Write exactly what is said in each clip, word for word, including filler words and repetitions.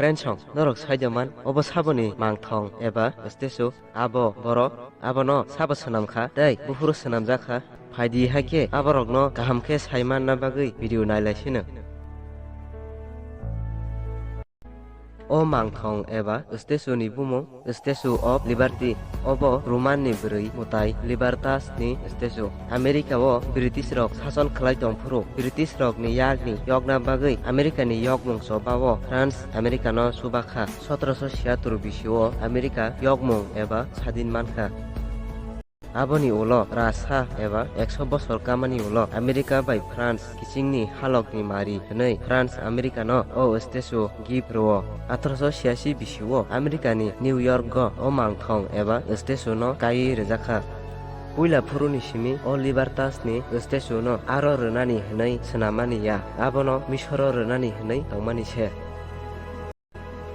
Friends, norok saidoman, obo saboni mangthong eba statue, abo borok, abono sabo swnam kha, tei buphuru swnamjak kha. Phaidi hai khe aborokno kaham khe sai manna bagwi video nailai sino. O mangthong eba statue ni bumung Statue of Liberty. Obo Roman ni bwrwi mwtai Libertas ni statue. America o British rok sason khlai tong phuru, British rok ni yak ni yokna bagwi America ni yokmung choba o France America no chuba kha. Sotoroso siyatur bisi o America yokmung eba sadin man kha. Aboni ulo Russia eba ekso bosor kamani ulo America bai France kichingni halokni mari hwnwi France Americano o statue gift rwo. Atharoso siyashi bisio Americani New York-o o mangthong eba statue-no kaiwi rwjakha. Puila phuruni simi o Libertas-ni statue-no aro rwnani hwnwi swnammani ya, abono Misoro rwnani hwnwi tongmani se.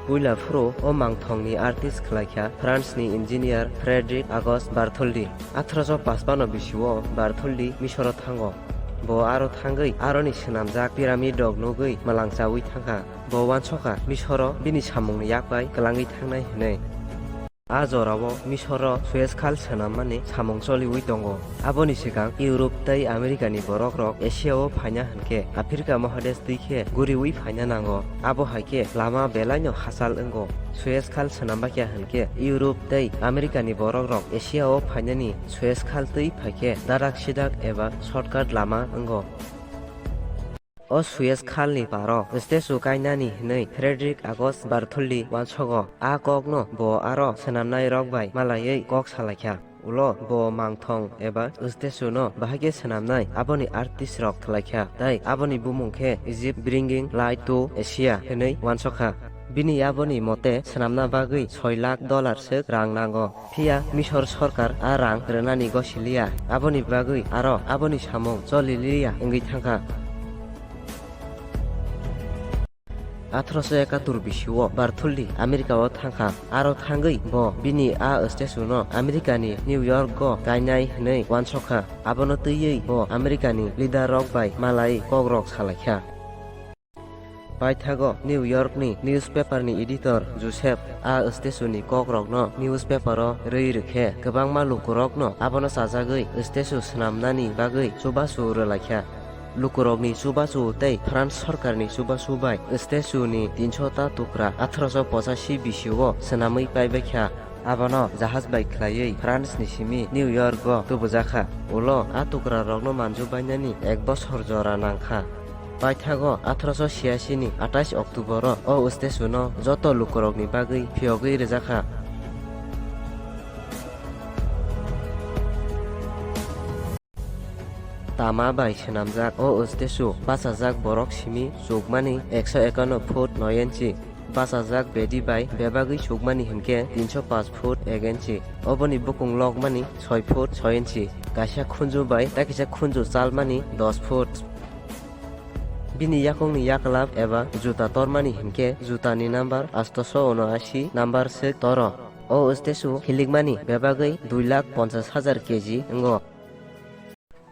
Puila phuru o mangthongni artist khlaikha France-ni engineer Frederic Auguste Bartholdi. Atharoso pachpano bisio Bartholdi Misoro thango. Bo aro thangwi aroni swnamjak pyramid rok nugwi mwlangchawi thangkha. Bo uansokha Misoro bini samungni yak bai kwlangwi thangnai hwnwi. A jorao Misoro Suez Khal swnammani samung choliwi tongo. Aboni swkang Europe tei Americani borokrok Asia-o phaina hwnkhe Africa mohadesh twi khe guriwi phaina nango. Abo hai khe lama belaino hachal wngo. Suez Khal swnam bakya hwnkhe Europe tei Americani borokrok Asia-o phainani Suez Khal twi phaikhe darak sidak eba shortcut lama wngo. O Suez Khalni paro statue kainani hwnwi Frederic Auguste Bartholdi uansogo. A kokno bo aro swnamnairok bai malaiwi kok salaikha. Ulo bo mangthong eba statue-no bahai khe swnamnai aboni artist-rok khlaikha, tei aboni bumung khe Egypt Bringing Light to Asia hwnwi uansokha. Bini aboni mote swnamna bagwi soi lakh dollar swk rang nango. Phiya Misor sorkar a rang rwnani gosiliya, aboni bagwi aro aboni samung choliliya wngwi thangkha. Atharoso ekatur bisio Bartholdi America-o thangkha, aro thangwi bo bini a statue-no America-ni New York-o kainai hwnwi uansokha. Abono twiwi bo America-ni leader-rok bai malai kokrok salaikha. Paithago New York-ni newspaper-ni editor Joseph a statue-ni kokrokno newspaper-o rwi rwkhe, kwbangma lukurokno abono chajagwi statue swnamnani bagwi chubachu rwlaikha. Lukurokni chubachu tei France sorkarni chubachu bai statue-ni tinsho ta tukra atharoso pochashi bisio swnamwi paibaikha. Abono jahaj bai khlaiwi France-ni simi New York-o tubujakha. Ulo a tukrarokno manju bainani ek bosor jora nangkha. Paithago atharoso siyashi ni atais October-o o statue-no joto lukurokni bagwi phiyogwi rwjakha. Tama bai swnamjak o statue bachajak borok simi chukmani ekso ekanno foot noi inchi, bachajak bedi bai bebagwi chukmani hinkhe tinsho paanch foot ek inchi. Oboni bukung lokmani soi foot soi inchi, kaisa khunju bai takisa khunju chalmani dos foot. Bini yakungni yaklap eba juta tormani hinkhe jutani number astoso unoashi number se toro. O statue hilikmani bebagwi dui lakh ponchas hajar K G wngo.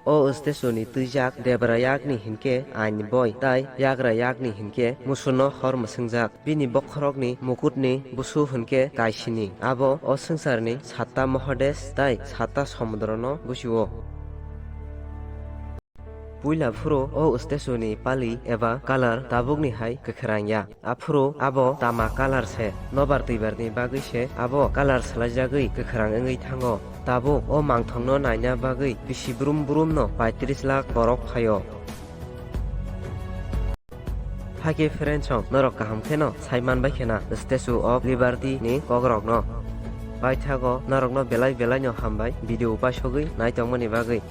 O statue-ni twijak debra yakni hinkhe ain boi, tai yagra yakni hinkhe musuno hor mwswngjak. Bini bokhorokni mukutni busu hinkhe kaisini. Abo o swngcharni satta mohadesh tai satta somudrono busio. Puila phuru o statue-ni pali eba colour tabukni hai kwkhwrang ya. Aphuru abo tama colour se, nobar twibarni bagwi se abo colour swlaijagwi kwkhwrang wngwi thango. Tabuk o mangthongno naina bagwi bisi brum brumno paitris lakh borok phaio. Hakhe friends, norok kaham kheno sai manbai khena Statue of Liberty ni kokrokno. Paithago norokno belai belaino hambai video paisogwi naitongmani bagwi.